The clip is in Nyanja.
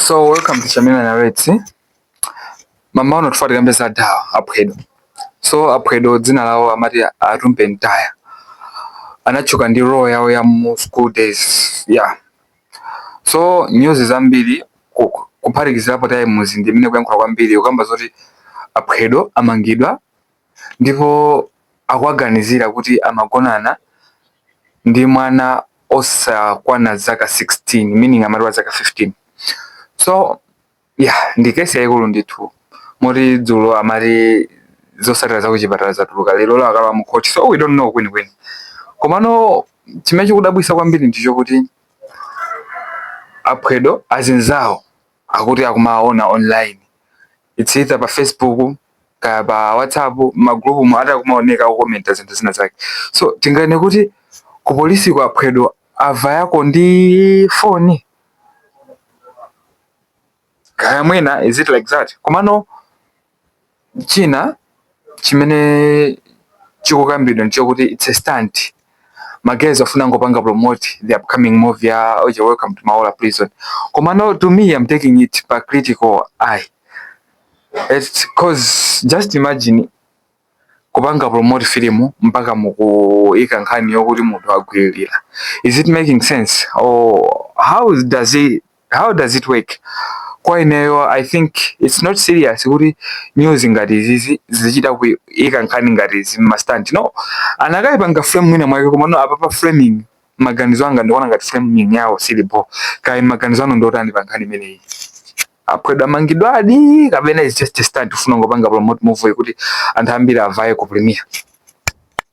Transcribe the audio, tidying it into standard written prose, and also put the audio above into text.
So welcome to Shamina Narrates. Mama uno tufati kambe za dawa aphwedo. So aphwedo dzina lawo amati Atumpe Ntaya. Anatchuka ndi role yawo ya mu school days. Yeah. So news zambiri kuphatikizirapo Times ndi imene kuyankhula kwambiri kukamba zoti aphwedo amangidwa ndipo akuwaganizira kuti amagonana ndi mwana osakwana zaka 16, meaning amati wa zaka 15. So yeah, ndi kesi yayikulu ndithu, moti dzulo amati zotsatira za kuchipatala zatuluka, lero la akalowa mu court, so we don't know kwenikweni. Komano chimene chikudabwisa kwambiri ndicho kuti aphwedo azinzawo akuti akumaona online, it's either pa Facebook kaya pa WhatsApp, magrupu mu ati akumaoneka akukomenta zinthu zina zake. So tingane kuti ku polisi kwa aphwedo avayako ndi foni kaya mwina, is it like that? Komano china chimene chikukambidwa ndichokuti it's a stunt, magezi afuna ngopanga promote the upcoming movie ya oje Welcome to Maula Prison. Komano to me, I'm taking it pa critical eye. It's 'cause just imagine kupanga promote film mpaka mukuika nkhani yokuti munthu agwiririra. Is it making sense or how does it work? Kwa ineyo, I think it's not serious kuti news ngati izizi zichita kuika nkhani ngati izi ma stunt. No, anakayipanga frame mwina mwake, koma no, apa pa framing, maganizo anga ndikuona ngati framing yawo silipo. Kaya maganizo anu ndotani pa nkhani imeneyi? Aphedwa amangidwadi kapena is just a stunt kufuna ngopanga promote movie kuti anthu ambiri avaye ku premiere?